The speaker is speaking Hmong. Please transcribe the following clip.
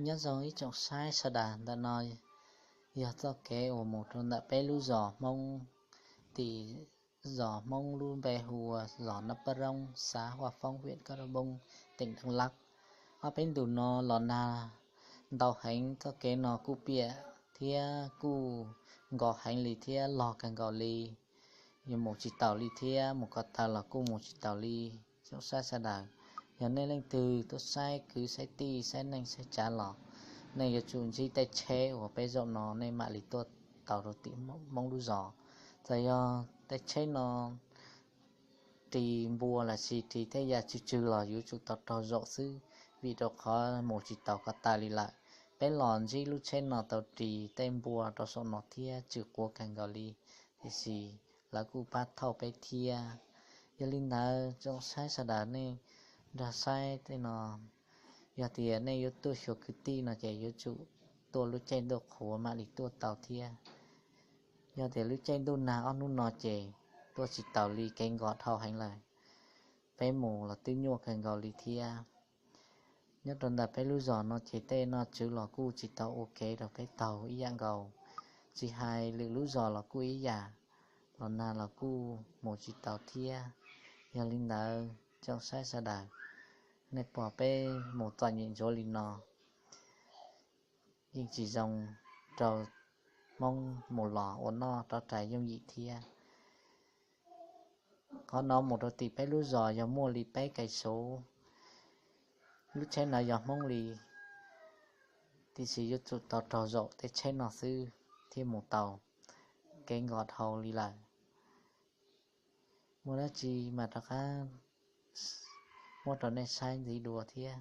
Nyob zoo ib tsoom saib sawv daws, ntawm no yog txoj kev uas mus rau ntawm peb lub zos Hmoob, tim zos Hmoob lub npe hu ua zos Nab Pab Roob, xav Huaj Foob, viam Kab Rab Npoob, teem Daj Laj. Ob peb ntus no los nag ntau heev, txoj kev no kuj piam thiab kuj nkos heev li thiab log kawg nkaus li. Yuav mus tsis taus li thiab mus ko taw los kuj mus tsis taus li. Tsoom saib sawv daws, yog nej leej twg tuaj saib kwv saib tij saib neej saib tsav los nej yuav tsum ntsib tej tsheb uas peb zaum no nej mam li tuaj tau rau tim Hmoob lub zos. Txawm yog tej tsheb no ris npua los sis ris tej yam tsw tsw los yuav tsum tau raug zaum xwb, vim rau qhov mus tsis taus ko taw li lawm. Peb los ntsib lub tsheb no tau ris tej npua rau saum no thiab tsw quav kawg nkaus li, tiam sis lawv kuj pab thauj peb thiab. Yog li ntawd tsoom saib sawv daws nej nrog saib tej no, yog tias nej yuav tuaj xyuas kwv tij no ces yuav tsum tuaj lub caij ntuj qhuav mam li tuaj tau thiab. Yog tias lub caij ntuj nag ob hnub no ces tuaj tsis taus li, kev nkos dhau heev lawm. Peb mus los twb nyuaj kawg nkaus li thiab. Nyob rau ntawm peb lub zos no ces tej noj tswv los kuj tsis tau ua kev rau peb taug ib yam nkaus, tsis hais lwm lub zos los kuj ib yam, los nag los kuj mus tsis tau thiab. Yog li ntawd tsoom saib sawv daws, nej pom peb mus txom nyem ntsuav li no yeej tsis zoo rau Hmoob mus los ua noj rov rais yooj yim thiab. Qhov no mus rau tim peb lub zos yog muaj li peb kais sov, lub tsheb no yog Hmoob li, tiam sis yuav tsum tau raug zaum tej tsheb no xwb thiaj mus tau, kev nkos dhau li lawm. Muaj dab tsi mas rov qab muab rau nej saib ntxiv dua thiab.